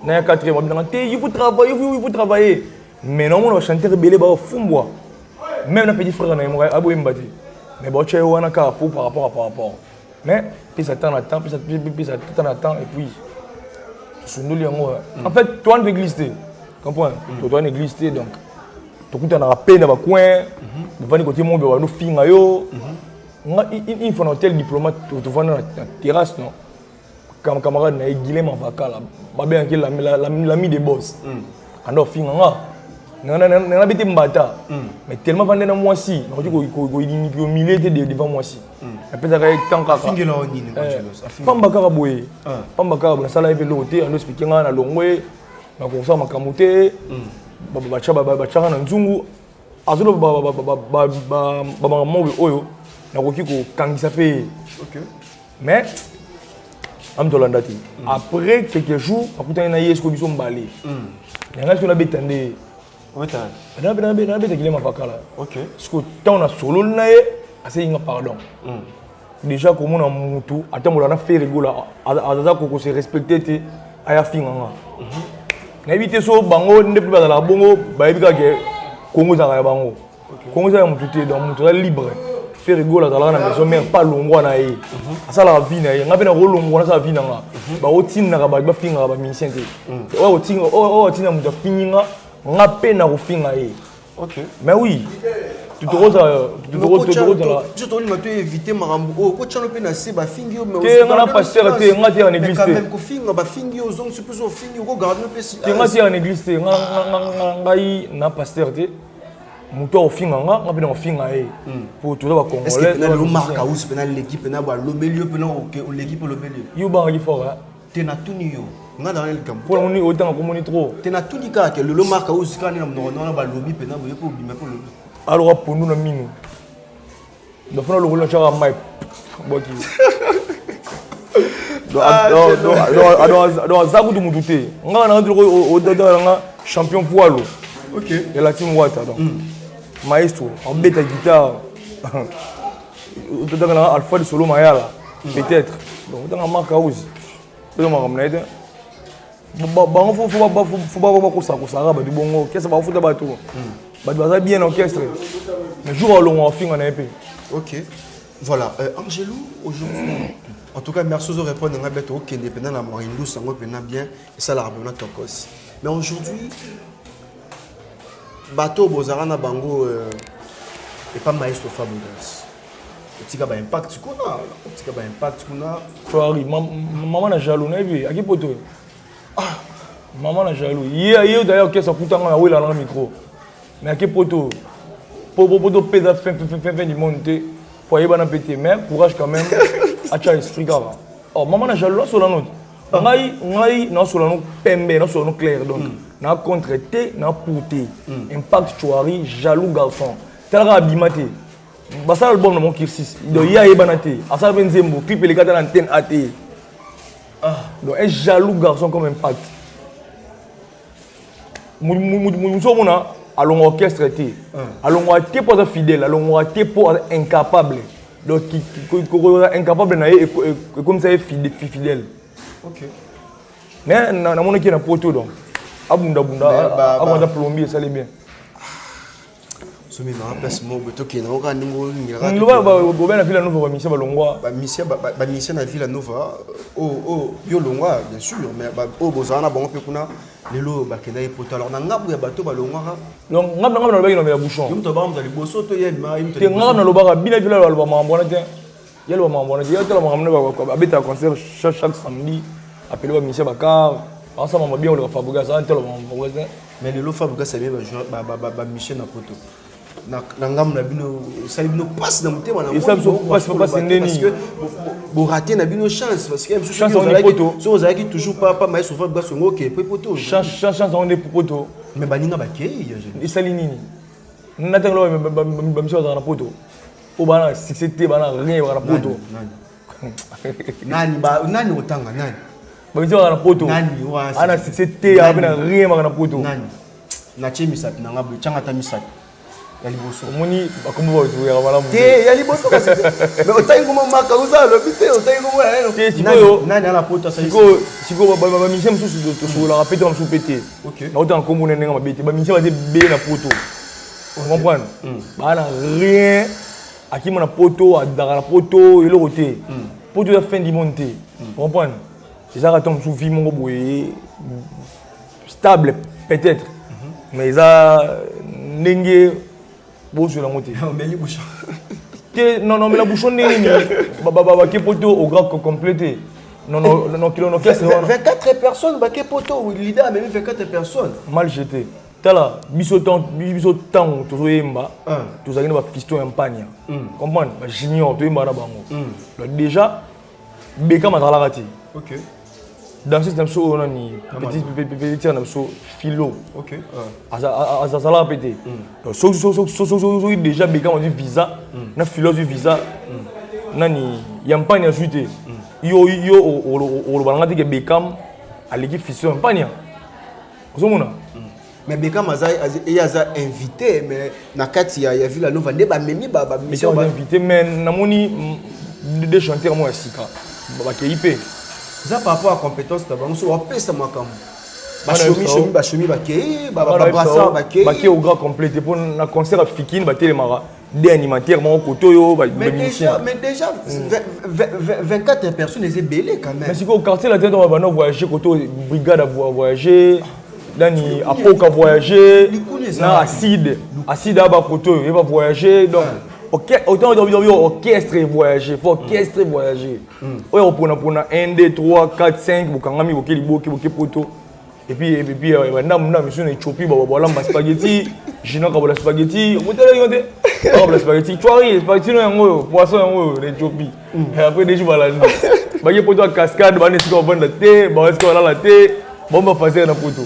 na ya 4, babinanga te, il faut travailler, il faut travailler. Mais naomona bachanteur ebele bafumbwa, même na petit frère na ye moko aboyemba te, mais baotya ye wana kaka po par rapport à par rapport. Mais pesa temps na temps, pesa temps na temps, et puis tosundoli yango. En fait, towana to église te, comprendre? Towana église te, donc tokutanaka mpe na bacoin, bovandi kote moko boye, banofinga yo. Nga une fois na hôtel Diplomate, tovanda na terrasse, non, camarade na ye Guilem Avakala, babengaki l'ami de boss, anda ofinga nga nanga bete mbata. Mais tellement vande na mwasi, nakoki kohumilie te devant mwasi, napesaka ye temps kaka pamba kaka boye, pamba kaka boye. Nasala ye mpe eloko te. Ando explique nga na longwe, nakosala makambo te, batiaka na nzungu, azoloba bamakambo moko oyo nakoki kokangisa mpe ye. Mais ami tolanda te. Après quelques jours, akutani na ye sikoyo, biso mbale nanga sikoyo nabeta nde nabeta Guilem Avakala. Sikoyo ntango nasololi na ye, asengi nga pardon. Déjà komona mutu atambola na Ferre Gola, aza kose respecte te, aya finga nga, nayebi te. So bango nde mpe bazalaka bongo, bayebi kaka ke Kongo ezalaka ya bango, Kongo eza ya motu te. Donc moto aza libre. Ferre Gola azalaka na maison mère, pa longwa na ye, asalaka vie na ye. Nga mpe nakolongwa, nasala vie na nga. Baotindaka bato bafingaka bamusicien te. Oyo atinda moto afingi nga, nga mpe nakofinga ye. Mais oui, tokozala. Tolinga to éviter makambo oyo kotyano mpe na se bafingi yo. Te, nga na pasteur te, nga te ya na église te. Kofinga, bafingi yo, ozongisi mpe ofingi, okogarde mpe. Te, nga te ya na église te, ngai na pasteur te. Moto akofinga nga, nga mpe na kofinga ye, po toza bacongolais. Mark House mpe naleki mpe na balobeli yo mpe oleki mpe olobeli yo. Yo bangaki fort. Te, natuni yo, nga na likambo. Mpo namoni otanga komoni trop. Te, natuni kaka ke lelo Mark House kaka nde na monoko wana balobi mpena boye mpe obima mpe olobi. Aloka pondu na mino, dafona lokolo natyaka mai bwaki. Donc aza kutu mutu te. Nga na odadala nga champion poilo ya la team Wata, donc maestro abeta guitare, ototanga na Alpha de Solo Mayala peut-être. Donc otanga Mark House oyo makambo na ye te. Bango faut bakosakosaka bato bongo orchestre, bakofuta bato, bato baza bien na orchestre, mais jour alongwa, afinga na ye mpe. Ok, voilà. Angelo, aujourd'hui, en tout cas, merci de répondre. Nga beto okende mpenza na Marindu sango mpenza bien, esalaka mpenza tokos. Mais aujourd'hui, bato bozalaka na bango epa maestro Fabregas, otika baimpact kuna, otika baimpact kuna. Ferrari, mama na jaloux, nayebi aki poto. Ah, mama na jaloux ye ye d'ailleurs orchestre akutanga awela na micro, mais aki poto po poto mpe eza fin fin fin fin du monde te, po ayebana mpe te. Mais courage quand même, atya esprit kaka. Oh, mama na jaloux, asola no te. Ngai nasola no pembe, nasola no clair. Donc na contre te, na pour te. Impact Chouari, jaloux garçon, talaka abima te, basala album na mon kirsis. Donc ye ayebana te, asala mpe nzembo, clip eleka ta na antenne a te. Donc un jaloux garçon comme Impact, mosu omona alongwa orchestre te, alongwa te mpo aza fidèle, alongwa te mpo aza incapable. Donc koza incapable na ye ekomisa ye fidèle. Mais namonaki ye na poto, donc abundabunda, akonza plombier, esali bien. Somemaka place moko boye, tokende yango kaka ndenge olingaka. Bobe na Villa Nova, bamisia balongwa. Bamisia na Villa Nova oyo yo longwa, bien sûr, mais oyo bozala na bango mpe kuna lelo bakendaki poto. Alors na ngambu ya bato balongwaka? Donc ngambu na ngambu, nalobaki nomela bouchon. Yo moto abaka moto ya liboso to ye? Te, ngambu nalobaka bina vila, baloba makambo wana te, ye aloba makambo wana te. Ye tala makambo ne abetaka concert chaque samedi, apele bamisia bakar, asala makambo bien koleka Fabregas wana te, aloba makambo Fabregas te. Mais lelo Fabregas aye bamission na poto, na ngambu na bino esali bino mpasi na motema? Esali biso mpasi ndeni? Borater na bino chance, parce que Chance yango poto. Soki ozalaki toujours pa maestro Fabregas, ongo oke pe poto. Chance yango nde poto. Mais baninga bakei. Esali nini? Natango bamisio bazalaka na poto po bana succès te, bana rien, baka na poto. Nani nani otanga nani? Bamisio bazalaka na poto. Nani? Ana succès te, ape na rien, baka na poto. Nani? Natie misapi na nga boye, tianga ata misapi ya liboso. Omoni bakombo bato malamu. Te, ya liboso kasi, mais otangi kombo Maka oza alobi te, otangi kombo. Te, sikoyo nani ala poto asali? Sikoyo bamisien mosusu tosololaka pe te, bamosusu pe te. Naotanga kombo na ndenge mabe te. Bamisien baza ebele na poto, comprendre, baa na rien, akima na poto, azalaka na poto, eloko te. Poto eza fin du monde te, comprendre. Ezalaka ntango mosusu vie moko boye stable peut-être, mais eza ndenge bozwela yango te. Omeli bouchon. Te, non, non, mais la bouchon ndenge nini? Bake poto au grand complet te. Non, non, non, kilo orchestre wana. 24 personnes bake poto, leader amemi 24 personnes. Mal jeté. Tala biso, biso ntango tozoyemba, tozalaki na bafiston ya mpania, comprendre, bajunior toyembaka na bango. Donc déjà Bekam azalaka te. Danseuse na biso oyo nani, petit na biso Philo, azalaka mpe te. Donc soki déjà Bekam azwi visa na Philo azwi visa, nani ya mpani azwi te, yo oloba nanga te ke Bekam aleki fiston ya mpania, ozomona. Mais Bekam aza, ye aza invité, mais na kati ya Villa Nova nde bamemi bamission. Invité, mais namoni deux chanteurs moko ya sika bakei mpe. Eza par rapport à compétence na bango, so bapesa makambo, bashomi shomi bashomi bakei, babrassard bakei. Bakei au grand complet te, mpo na concert ya Fikine batelemaka des animateurs moko kote oyo. Mais déjà 24 personnes eza ebele quand même. Mais sikoyo Quartier Latin ntango banda voyager, kote oyo Brigade a voyager, nani Apoka voyager na Acide, Acide aba kote oyo eba voyager. Donc autant oyo orchestre voyager, faut orchestre voyager oyo koponapona 1 2 3 4 5, bokangami, boke liboke, boke poto. Et puis bandambu na misu na Éthiopie, balamba spaghetti, jino kabola spaghetti, omotelaki yo te, bakabola spaghetti, twari spaghetti no yango oyo, poisson yango oyo na Éthiopie. Après deji balandi bake poto ya cascade, bana esika bavanda te, baa esika balala te, bango bafaser na poto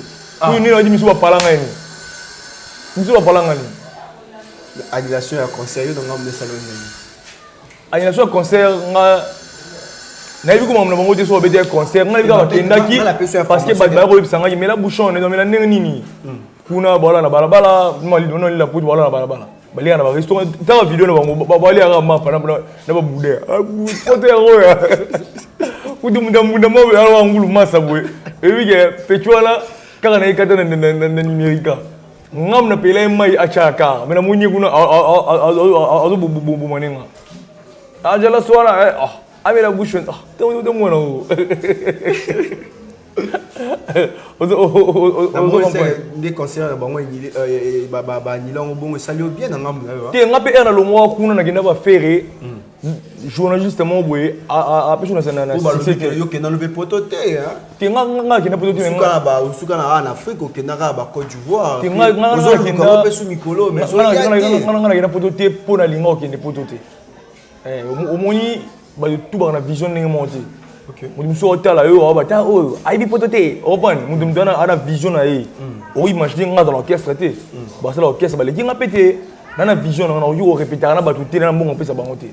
oyo nini wadi misu bapalanga nini, misu bapalanga nini. Annulation ya concert, yo nanga mesalo nini? Annulation ya concert, nga nayebi ko makambo na bango te. So babeti ya concert, nga nayebi kaka bakendaki parce que bato baya koyebisa ngai mela bouchon, mela ndenge nini kuna, bala na balabala nalila poto, bala na balabala, baliaka na barestaurant. Tala video na bango, baliaka mapa na baboudin poto yango oyo kutu mbunda moko alaka ngulu masa boye. Eyebi ke petit wana kaka na ye kata na numérica. Ngam na pela ye mai atyaka kaka me namoni ye kuna azoboma ne nga. Angela Swana eh, ah, amela bouche ah, te mwana oyo. Nde concert na bango baanile yango bongo esali yo bien na ngambo na yo te. Nga mpe ere nalongwaka kuna, nakenda bafere journaliste moko boye apesi na okenda lobe poto te. Te, nga akenda poto te. Osuka na awa na Afrique, okenda kaka ba Côte d'Ivoire. Te, nga opesu mikolo. Nga nakenda poto te mpo nalinga okende poto te. Omoni, bato tubaka na vision ndenge moko te. Moto mosusu otala yo awa bata oyo ayebi poto te, oprendre moto moto wana ana vision na ye. Oimagine nga azala orchestre te, basala orchestre baleki nga mpe te. Na vision na nga, nakoki korepetaka na bato te na mbongo opesa bango te.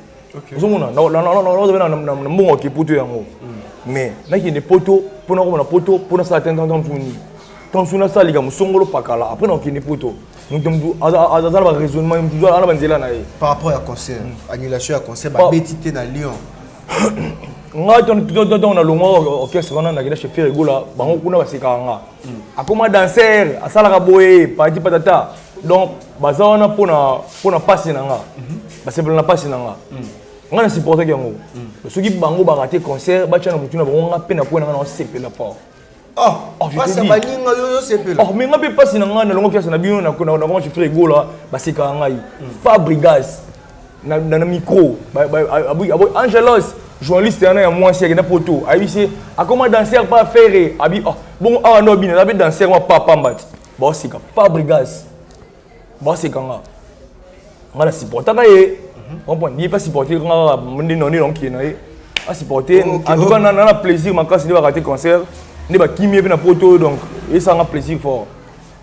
Ozomona, naza na mbongo oke poto yango, mais nakende poto mpo nakoma na poto mpo nasala te. Ntango mosusu nini, ntango mosusu nasala likambo songolo pakala, après nakokende poto. Moto motu aza na baraisonnement, motu aza na banzela na ye. Par rapport ya concert, annulation ya concert babeti te na Lyon. Ngai ntango nalongwa orchestre wana, nakenda chez Ferre Gola. Bango kuna basekaka nga, akoma danser, asalaka boye pati patata. Donc baza wana mpona mpasi na nga, basepela na mpasi na nga. Nga na supportaki yango. Soki bango barate concert, batya na motu na bango, nga mpe na kwena nga na osepela fort. Pasi ya baninga, yo yosepela. Oh, mais nga mpe mpasi na ngai, nalongo kiasi na bino, nakoma chez Ferre Gola, basekaka ngai. Fabrigas na micro Angelos, journaliste wana ya mwasi akenda poto, ayebisi akoma danser pa Ferre abi. Oh, bongo awa ndo abina aza mpe danser mwa pa pamba ti baoseka. Fabrigas baoseka nga, nga na supportaka ye, comprendre ye mpe asupporte nga kaka nde nde naokende na ye asupporte. En tout cas, na plaisir makasi nde bakate concert, nde bakimi ye mpe na poto. Donc esanga plaisir fort.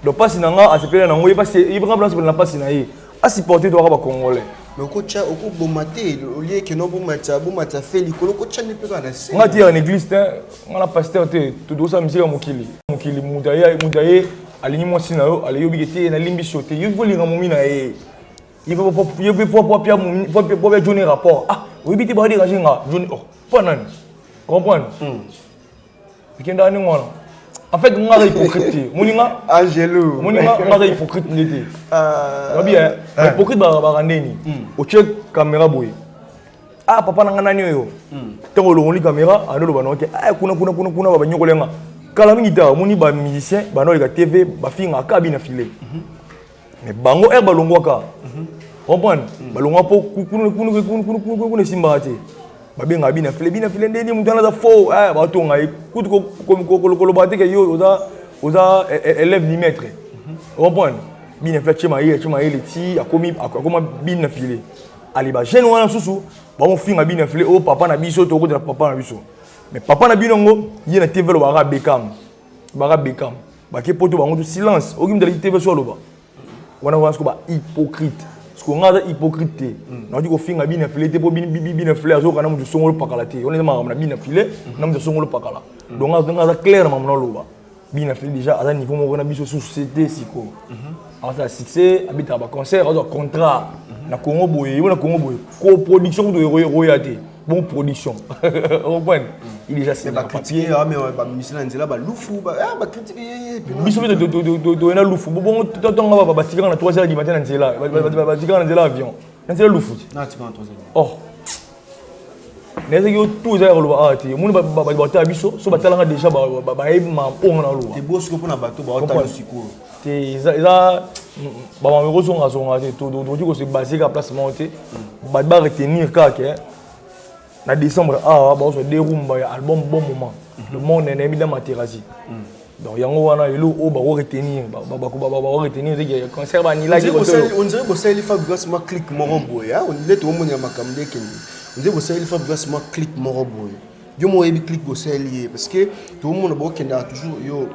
Donc mpasi na nga asepela nango, ye nga mpe nasepela na mpasi na ye, asupporte toaka bacongolais. Mais okotya, okoboma te, olie kende obomatya, bomatya fe likolo, okotya nde mpe kaka na se. Nga te ya na église te, nga na pasteur te. Tokosala misika ya mokili. Mokili, moto aye alingi mwasi na yo, alingi obike te, nalimbisi yo te. Yo olinga momi na ye, ye mpe po joni rapport. Ah, oyebi te, badérange nga joni. Oh, mpo nani comprendre ekendaka ndenge wana. En fait, nga aza hypocrite te, moninga. Angelo. Moninga, nga aza hypocrite nde te. Babi hypocrite baka ndeni otie caméra boye: "Ah, papa na nga nani oyo?" Ntango olongoli caméra, andoloba nango te. Ah, kuna kuna kuna kuna banyokoli nga kala mingi te. Omoni, bamusicien banoleka TV, bafingaka bina file, mais bango ere balongwaka, comprendre, balongwa mpo kuna esimbaka te. Babengaka bina file, bina file ndeni moto wana aza faux, batonga ye kutu koloba te ke yo oza élève ni maître, comprendre. Bina file atie mayele, atie mayele ti akomi akoma bina file. Ale, bajeune wana susu bamofinga bina file oyo papa na biso, tokotela papa na biso. Mais papa na bino yango ye na TV alobaka Bekam, baka Bekam bake poto, bango to silence. Oki mutu aleki TV so aloba wana wana siko ba hypocrite. Siko nga aza hypocrite te. Nakoki kofinga bina file te mpo bina file azoyoka na mutu songolo pakala te. Wana eza makambo na bina file na mutu songolo pakala. Donc nga aza clair na makambo naloba. Bina file déjà aza niveau moko na biso susu te. Sikoyo azala succès, abetaka baconcert, azwa contrat na Congo boye, yo na Congo boye, coproduction kutu ekoya te. Bon, production, comprendre, il déjà signé. Bacritique bamusicien na nzela balufu, bacritique. Biso mpe toyena lufu bongo. Ntongo batikaka na 3 heures du matin na nzela, batikaka na nzela avion, na nzela lufu te. Oh, nayezaki yo tu eza ya koloba awa te. Omoni, bato batala biso so batalanga déjà, bayebi oyo nga naloba. Bosiko mpona bato baotala sikoyo. Te, eza bamama ekozongazonga te. Tokoki kose base kaka place moko te. Bato baretenir kaka ke na décembre awa bazwa de rumba ya album Bon Moment, le monde nayebi na Materasi. Donc yango wana eloko oyo bakoretenir, bakoretenir teke concert banilaki. On dirait bosaleli Fabrigas mwa clique moko boye nde tokomonela makambo nde ekende. On dirait bosaleli Fabrigas mwa clique moko boye. Yo moko oyebi clique bosaleli ye, parce que tokomona bokendaka toujours yo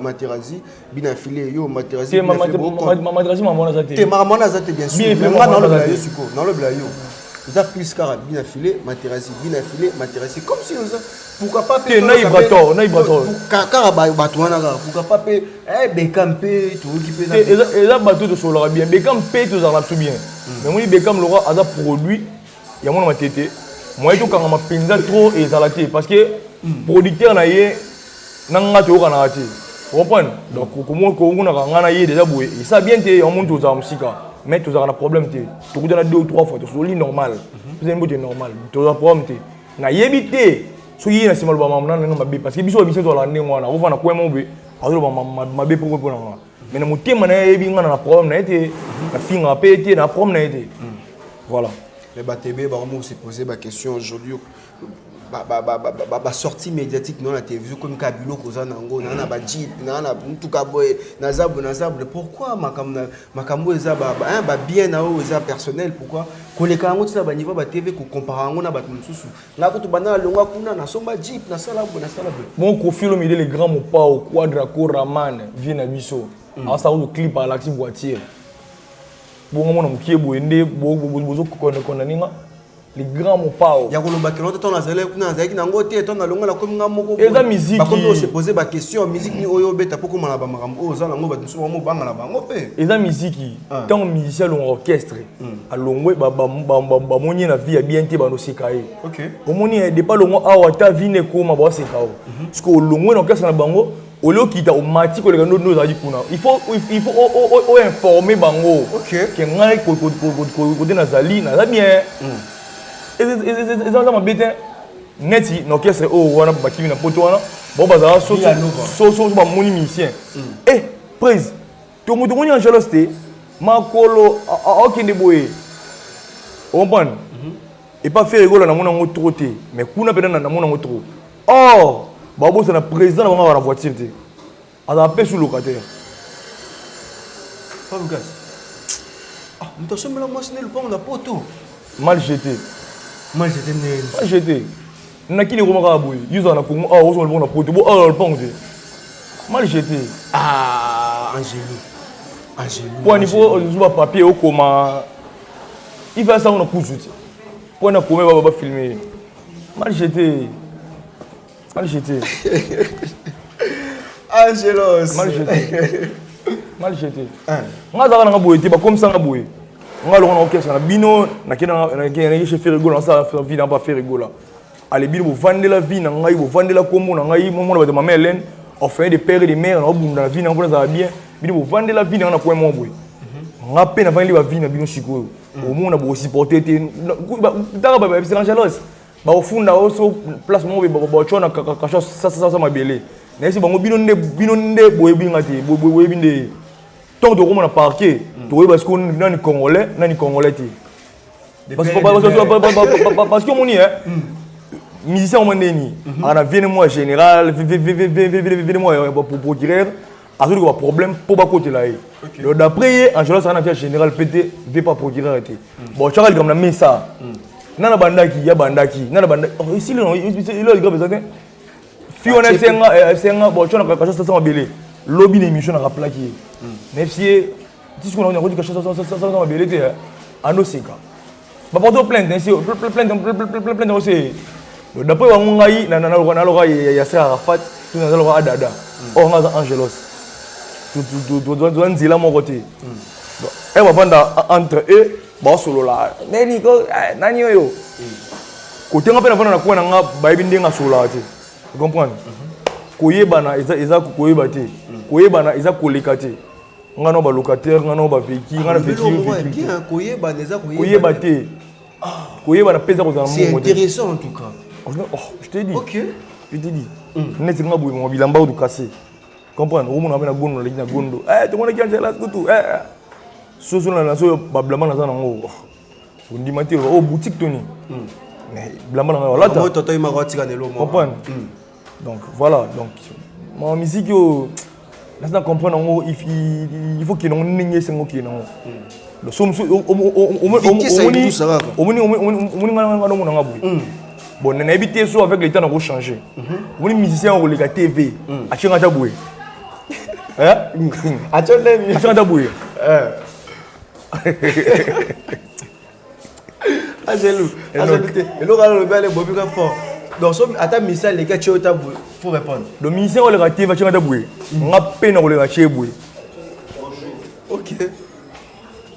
Materazi, bina file yo Materazi. Materazi makambo wana aza te. Te, makambo wana aza te, bien sûr. Mais nga nalobela yo sikoyo, nalobela yo oza plus kaka bina file Materazi, bina file Materazi, comme si oza pourquoi pas. Te, na Ibrator, na Ibrator. Kaka bato wana kaka, pourquoi pas mpe Beka mpe toyoki mpe. Eza bato tosololaka bien. Beka mpe tozalaka biso bien, mais moni Bekam lokwa aza produit ya mwana matete, moye tokangama mpenza trop ezala te, parce que producteur na ye Na nga toyokanaka te, comprendre? Donc komonaka nga na ye déjà boye, esa bien te. Yango moni tozala mosika, mais tozalaka na problème te. Tokutana deux ou trois fois, tosoli normal, tozali mbote normal, tozala problème te. Nayebi te soki ye na nsima aloba makambo na ndenge mabe, parce que biso babiso tozalaka ndenge wana. Akofanda coin moko boye, azoloba mabe mpo mpo na nga, mais na motema na ye ayebi nga na problème na ye te, nafingaka mpe te, na problème na ye te. Voilà. Mais bato ebele bakomi se poser baquestion aujourd'hui. Basortie médiatique no na télévision komi kaka biloko oza nango, naa na bajeep, naa na mutuka boye, naza boye, naza boye. Pourquoi makambo eza babien na oyo eza personnel? Pourquoi koleka yango ntina baniveau batv, kocompare yango na bato mosusu? Nga kutu banda nalongwa kuna, nasomba jeep, nasala boye, nasala boye. Bon, Koffi Olomide, le grand Mopao Quadra Koraman, vie na biso, asala kutu clip, alakisi voiture. Bongo mona mokie boye nde bozokondani nga, le grand Mopao. Ya koloba kelo te, to nazalaki kuna, nazalaki nango te, to nalonga, nakomi nga moko. Eza musique. Bakomi ose poser baquestion: musique nini oyo obeta mpo komana bamakambo oyo oza nango? Bato mosusu bamobanga na bango mpe. Eza miziki. Ntango musicien alongwa orchestre, alongwe, bamoni ye na vie ya bien te, bandoseka ye. Omoni, depa alongwa awa, ata vie nde ekoma, baoseka o parce que olongwe na orchestre na bango, olie okita, omati koleka ndo ozalaki kuna. Il faut oinforme bango ke ngai kote nazali, naza bien. Eza mabe te. Neti na orchestre oyo wana bakimi na poto wana, bao bazala so bamoni musicien e prise to moto omoni Angelos te, makolo aokende boye, ocomprendre? Epa Ferre Gola namoni yango trop te, mais kuna mpena namoni yango trop. Or babosana président na bango awa na voiture te, azala mpe sous locataire. Fabregas, ah, moto asombela mwasi nde lupango na poto. Mal jeté. Mal jeté ndenge? Mal jeté nakini ekoma kaka boye. Yo ozala na Congo awa, ozoma lupango na poto, bo awa lupango te, mal jeté. Ah, Angelo, Angelo. Poani po ozwa bapapier, okoma ife asango na kuzu te mpo na kome bafilme ye. Mal jeté, mal jeté. Angelos. Mal jeté, mal jeté. Nga azalaka nanga boye te, bakomisanga boye. Nga longo na orchestre na bino, nakende chez Ferre Gola, nasala vie na ba Ferre Gola. Ale, bino bovandela vie na ngai, bovandela kombo na ngai. Mona bato, mama Hélène, orphelin de père et de mère, naobunda na vie na ngai mpo nazala bien. Bino bovandela vie na ngai na coin moko boye, nga mpe navandeli bavie na bino. Sikoyo omona bokosupporte te. Taka babisaka Angelos, bakofunda oso place moko, batya na kasha sasa mabele. Nayesi bango, bino nde, bino nde boyebi nga te, boyebi nde. Ntango tokoma na parquet, tokoyeba sikoyo nani Congolais, nani Congolais te. Parce que omoni musicien omo ndeni aka na viene moko ya général, viene moko ya procureur, azoluka baproblème mpo bakotela ye. Donc d'après ye, Angelo azala na vie ya général mpe te, vie pa procureur te. Bon, tiaka likambo na mesa, nana bandaki ya bandaki, nana bandaki esili elo likambo eza te. Fi wana esenga esenga, bon, tiona kasha sasa mabele. Lobi na émission na rappelaki ye, nayebisi ye ti sikoyo nakoti kasha sasa mabele te, andoseka baporte plainte, plainte, plainte ose. D'après bango, ngai naloka Yasser Arafat to naza loka Adada. Or nga aza Angelos, toza nzela moko te. E bavanda entre eux, baosolola neni ko nani oyo kotenga mpe navanda na coin na nga, bayebi ndenge asololaka te. Comprendre? Koyebana eza koyeba te, koyebana eza koleka te. Nga na balocataire, nga na bavéhicule, nga na véhicule. Koyebana eza koyeba te, koyebana mpe eza kozala. C'est intéressant en tout cas. Oh, je te dis. Je te dis, neti nga boye, mwa bilamba oyo cassé, comprendre? Okomona mpe na gondo, naleki na gondo, tomonaki Angela kutu soso na so babilamba naza nango, ondima te. Oyo boutique toni, mais bilamba na ngai olata. Comprendre? Donc voilà. Donc ma musique oyo naza na comprendre yango, il faut kende yango ndenge esengo okende yango. So mosusu omoni nga nomona nga boye. Bon, nayebi te so avec le temps nako changer. Omoni musicien okoleka TV, atienga ata boye, atienga ata boye. Angelo, Angelo te, eloko wana olobi ale bobika fort. Donc so ata musicien aleki, atie yo ta boye, faut répondre. Donc musicien oleka TV, atienga ata boye, nga mpe na koleka tie boye.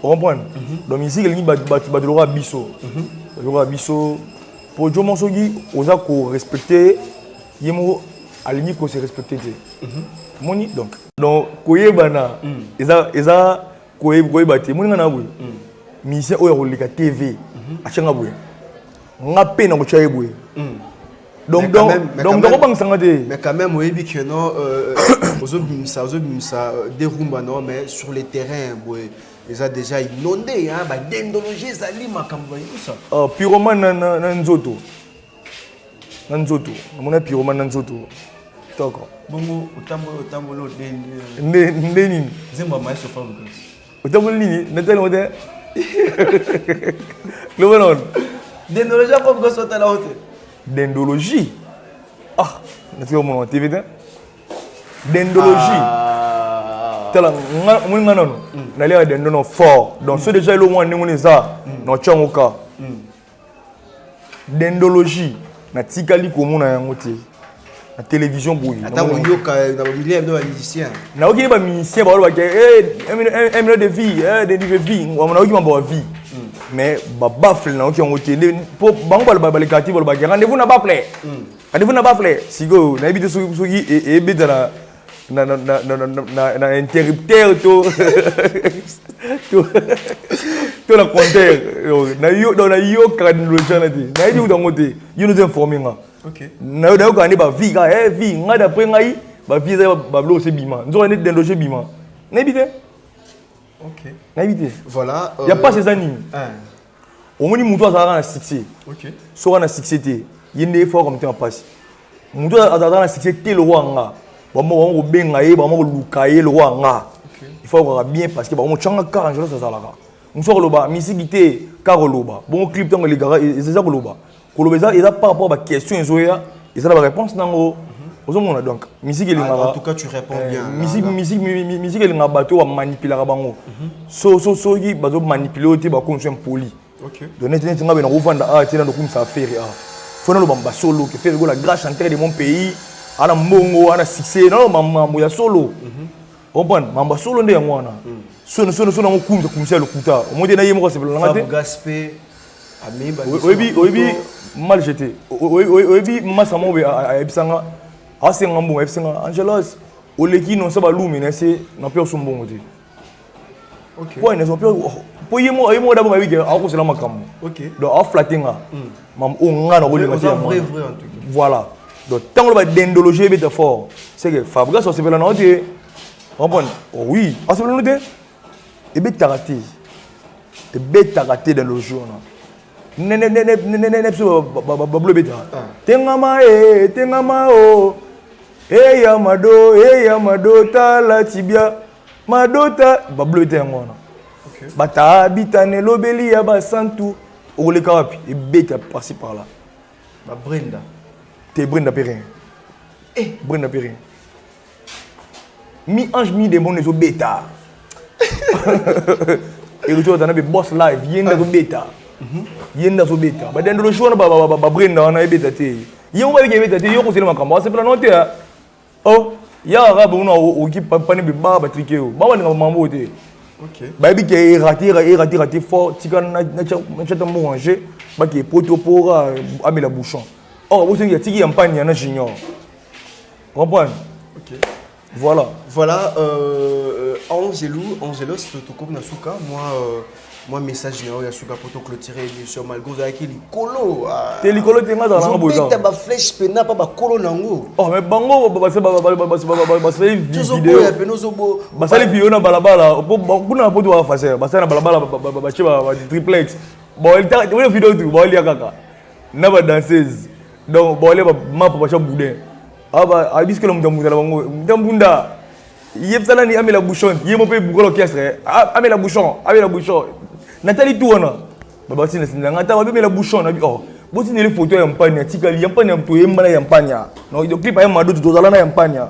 Comprendre? Donc musique elingi bato lokola biso, bato lokola biso, po jo moko soki oza korespecte ye moko. Alingi ko se respecter te. Moni donc. Donc koyebana eza eza koyeba te. Moni nga na boye. Musicien oyo akoleka TV atyanga boye. Nga mpe na kotya ye boye. Donc donc donc nakobangisa nga te. Mais quand même oyebi que non ozobimisa ozobimisa des rumba non mais sur le terrain boye eza déjà inondé hein ba dendologie ezali makambo bayebisa. Oh, pyromane na, na, na nzoto. Na nzoto. Namona pyromane na nzoto. Kitoko. Bongo otamboli otamboli odendi. Nde nde nini? Nzembo ya Maestro Fabregas. Otamboli nini? Natali ngo te. Loba nano. Dendologie ya Fabregas otala ngo te. Dendologie. Ah, natika komona na TV te. Dendologie. Ah. Tala nga omoni nga nano. Naliaka dendo no fort. Donc so déjà eloko mwa ndenge wana eza na otya yango ka. Dendologie natikali komona yango te na télévision boye. Ata koyoka na bamilie ya bino bamusicien. Nayoki bamusicien balobaki 1 million de vie de de vie, nayoki mambo ya vie mais babafle nayoki yango te mpo bango balekaka te, balobaki rendez-vous na bafle, rendez-vous na bafle. Sikoyo nayebi te soki ebeta na na, na, na, na, na, na, na interrupteur to to to na compteur na yo na yokaka dendologie wana te, nayebi kutu yango te. Yo nozo informe nga. Nayokaka nde bavie kaka vie ngai d'après ngai bavie eza babiloko se ebima nzoka nde dendologie ebima, nayebi te. Nayebi te. Voilà. Ya mpasi eza nini? Omoni motu azalaka na succès, soki na succès te ye nde efaka motema mpasi. Motu azalaka na succès te lokwa nga, bango kobenga ye, bango koluka ye lokwa nga, il faut kaka bien parce que bango tyanga kaka Angelos azalaka mosu akoloba misiki te kaka koloba bongo clip ntango elekaka eza koloba koloba eza eza par rapport baquestion ezoya eza na baréponse nango ozomona. Donc musique elingaka En tout cas, tu réponds bien. Musique musique musique elingaka bato oyo bamanipulaka bango. So so soki bazomanipule oyo te, bakomisa impoli. Donc neti neti nga be nakovanda awa te, nando kumisa affaire awa, fo naloba basolo ke Ferre Gola, grand chanteur de mon pays, ana mbongo, ana succès, naloba mambo ya solo. Comprendre mambo ya solo nde yango wana. Sono sono sono yango kumisa kumisa ya lokuta, omoi te na ye moko asepela nanga te. Fabregas mpe amemi ba Oyebi oyebi mal jeté, oyebi masa moko boye ayebisanga, asenga mbongo, ayebisenga Angelos oleki nonso balumi na se na mpe oso mbongo te. Po ene po ye moko d'abord ayebi ke akosela makambo. Donc aflatte nga mambo oyo nga na kolinga te Oza yango vrai wana. vrai en tout cas. Voilà, donc ntango loba dendologie ebeta fort, c'est que Fabregas asepela na yo te. Comprendre? Oh oui, asepela na yo te, ebetaka te, ebetaka te dendologie wana. Ne biso bablo ebetaka tengama e tengama o eya mado eya mado tala tibia madota bablo ebeta yango wana batabita na elobeli ya basantu okoleka wapi ebeta par-ci par-là. Ba Brenda. Te, Brenda mpe rien. Brenda mpe rien, mi ange mi démon ezobeta. Héritier ozana be boss live, ye nde azobeta, ye nde azobeta badendologie wana. Babrenda wana ebeta te, ye moko babiki ebeta te. Yo kozela makambo asepela nao te. Oh, ya kaka bona oki pani be ba batrike yo ba balinga mambo te. Bayebi ke erate erate rate fort, tika natyata mbongo ange bake poto pora amela bouchon. Or bosengi atiki ya mpani ya na junior, comprendre? Voilà. Voilà, Angelou, Angelos, tokomi na suka, moi, moi message na yo ya suka po clôturer émission malgré ozalaki likolo. Ah. Te, likolo te, nga azala nanga boye Ozobeta baflèche pena pa bakolo nango. Oh, mais bango basali vidéo. Tozoboya pena ozobo. Basali video na balabala po kuna po to bafase basali na balabala, batie ba triplex bon video tu baolia kaka na badanseuse. Donc baolia bamapa, batya boudin abisikela moto ya mbunda na bango, moto ya mbunda yebisa nani amela bouchon, ye mo mpe bukola orchestre amela bouchon, amela bouchon. Natali tu wana babatina nanga ata babemela bouchon nabi. Oh, botindeli photo ya mpani atikali ya mpani ya toyemba na ya mpania donc clip ya mado tozala na ya mpania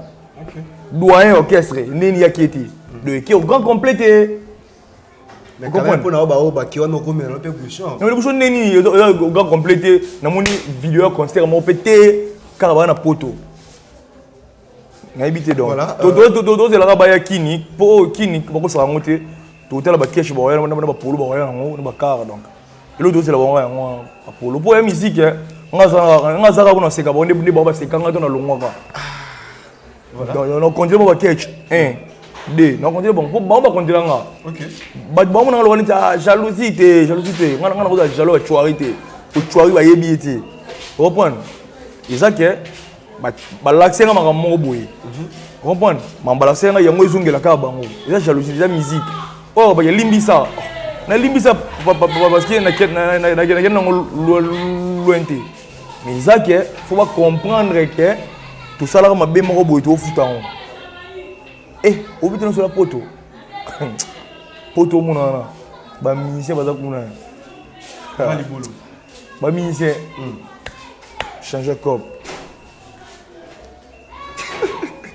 doyen orchestre ndeni yaki ete donc eke au grand complet te. Mais quand même mpona oyo baoyo baki wana okomela no mpe bouchon. Namoni bouchon ndeni eza au grand complet te, namoni video ya concert moko mpe te, kaka baa na poto, nayebi te. Donc Voilà, tozelaka baya kini mpo oyo kini bakosaka yango te, totala bakeshe bakoya na bapolo, bakoya yango na bakar. Donc eloko tozela bango yango wana bapolo mpo ya musique. Nga azalaka kuna seka bango nde bango basekanga to nalongwaka. Donc nakontinue mo baketch 1 2 nakontinue bango po bango bakontinue nga. Bato bango monanga lokola neti ah, jalousie te, jalousie te. Nga nakozala jaloux ya chwari te, ochwari bayebi ye te, comprendre? Eza ke balakisi nga makambo moko boye, comprendre? Makambo balakisi nga yango ezongela kaka bango, eza jalousie, eza musique oyo bayelimbisa, nalimbisa parce que nakende nango loin te. Mais eza ke faut bacomprendre ke tosalaka mabe moko boye, tofuta yango. Eh, obiti nyonso ya poto poto, omona wana bamusicien baza kuna, bamusicien change cop.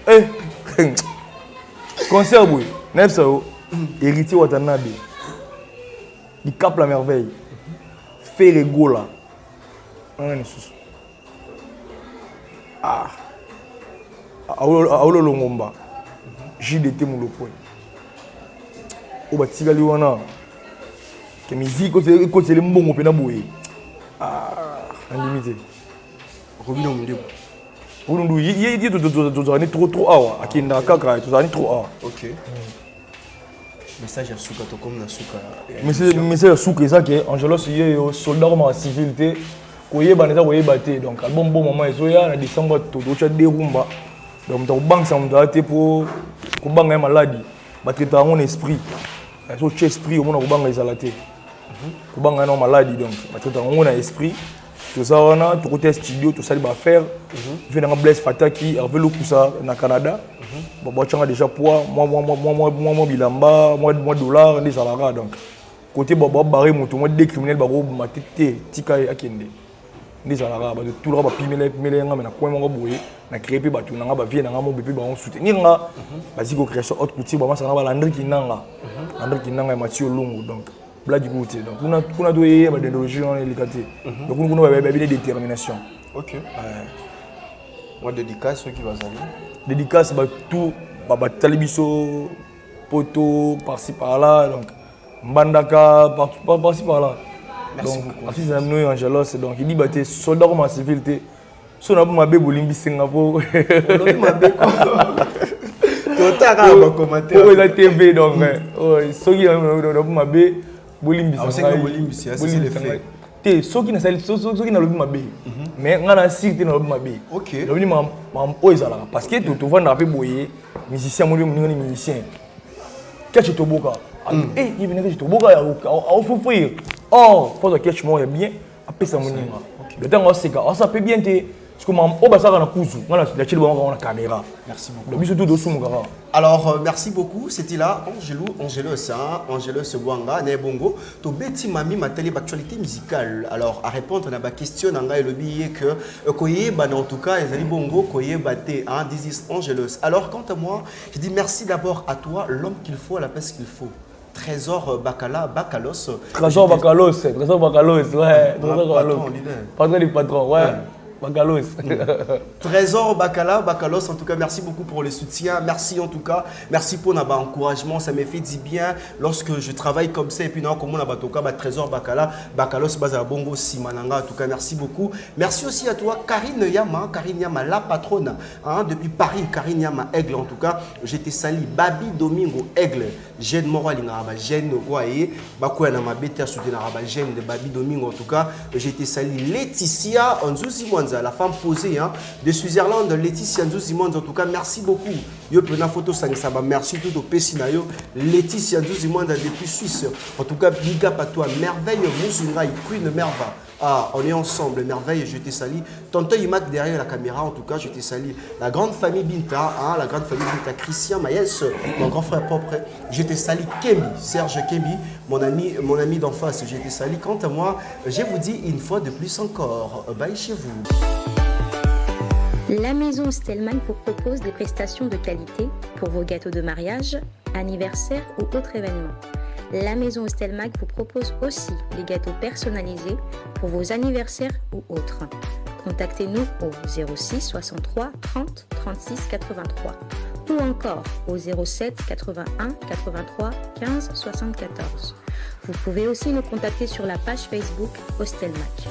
Eh, concert boye nayebisa yo, Héritier Watanabe, Dicap la Merveille, Ferre Gola, wana lisusu, ah, Aololo Ngomba, JDT Mulopwe, oyo batikali wana ke musique ekoteli mbongo mpena boye, nandimi te. Robino Mundibu. Olundu ye tozala ni trop trop awa, akendaka kaka, tozala ni trop awa. Ok, message ya suka, tokomi na suka. Message ya suka eza ke Angelos ye yo soldat komaka civil te, koyebana eza koyeba te. Donc album Bon Mama ezoya na décembre, totya derumba. Donc moto akobangisa moto aya te, mpo kobanga ye maladi, batraitaka yango na esprit. So otya esprit, omona kobanga ezala te, kobanga ye na maladi. Donc batraitaka yango na esprit. Toza wana, tokota studio, tosali baaffaire ve nanga Blaise Fataki, Hervé Lokusa na Canada, batyanga déjà poids mwa bilamba, mwa dollar nde ezalaka. Donc côté babare moto mwa de criminel bakoboma te te, tika ye akende, nde ezalaka. Bato tulaka bapimela pimela yanga me na coin moko boye, na créé mpe bato nanga, bavie nanga mobe mpe bango soutenir nga, baziki création haute couture, bamasaka na balandri Kinanga, Landri Kinanga ya Mathieu Olungu. Donc bladi kuku te. Donc kuna kuna toyeye badendologie wana eleka te. Donc kuna kuna babine détermination. Ok, mwa dédicace soki bazali. Dédicace batu batali biso poto par-ci par-là, donc Mbandaka par-ci par-là. Merci donc beaucoup. Artiste na bino Angelos, donc idiba te, soldat comme civil te, so na mabe bolimbisi nga po Olobi mabe, totaka bacommentaire. Po eza TV. Donc soki na mabe, bolimbisa. Aosengi ngai. bolimbisi, hein, c'est le Bolimbisa fait. ngai te soki nasali, soki nalobi mabe, mais ngai na siri te nalobi mabe. Nalobi makambo oyo ezalaka, parce que tovandaka mpe boye, musicien moni moninga ni musicien ketch toboka, eh, ye bina ketch toboka aosouffrir, or faut ketch moko ya bien apesa moninga. Ntango aseka, asa mpe bien te, parce que makambo oyo basalaka na kuzu, ngai natieli bango kaka na caméra. Merci beaucoup. Donc biso tu tosumuka kaka. Alors, merci beaucoup. C'était là Angelou, Angelos, hein, Angelos Bwanga, Nebongo. To Betty Mami Matali, actualité musicale. Alors, à répondre à ma question, nanga elobi que koyeba, en tout cas, ezali bongo, koyeba te, hein, this is Angelos. Alors, quant à moi, je dis merci d'abord à toi, l'homme qu'il faut à la place qu'il faut. Trésor Bakala, Bakalos. Trésor Bakalos, Trésor Bakalos, ouais. Trésor patron, Bakalos. leader. Patron du patron, ouais. Bakalos. Trésor Bakala, Bakalos, en tout cas, merci beaucoup pour le soutien. Merci en tout cas. Merci pour l'encouragement. Ça me fait du bien lorsque je travaille comme ça. Et puis, non, comme on a batoka, bah, Trésor Bakala, Bakalos, Baza Bongo, Simananga. En tout cas, merci beaucoup. Merci aussi à toi, Karine Yama, Karine Yama, la patronne, hein, depuis Paris, Karine Yama, Aigle, en tout cas. Je te salue. Babi Domingo, Aigle. Jeune Moro Alingara, jeune Roye, Bakoya na Mabete, soutenir jeune de Babi Domingo, en tout cas. Je te salue. Laetitia Nzuzi Mwanza, la femme posée, hein, de Switzerland, Laetitia Nzuzi Mwanza, en tout cas, merci beaucoup. Yo pena photo sangisaba, merci tout au Pesina yo. Laetitia Nzuzi Mwanza depuis Suisse. En tout cas, big up à toi. Merveille Muzunga, Queen Merva. Ah, on est ensemble, merveille, je te salue. Tonton Imak derrière la caméra, en tout cas, je te salue. La grande famille Binta, hein, la grande famille Binta, Christian Maës, mon grand frère propre, je te salue. Kemi, Serge Kemi, mon ami d'en face, je te salue. Quant à moi, je vous dis une fois de plus encore, bye chez vous. La maison Stellman vous propose des prestations de qualité pour vos gâteaux de mariage, anniversaire ou autres événements. La maison Stelmag vous propose aussi des gâteaux personnalisés pour vos anniversaires ou autres. Contactez-nous au 06 63 30 36 83 ou encore au 07 81 83 15 74. Vous pouvez aussi nous contacter sur la page Facebook Hostelmac.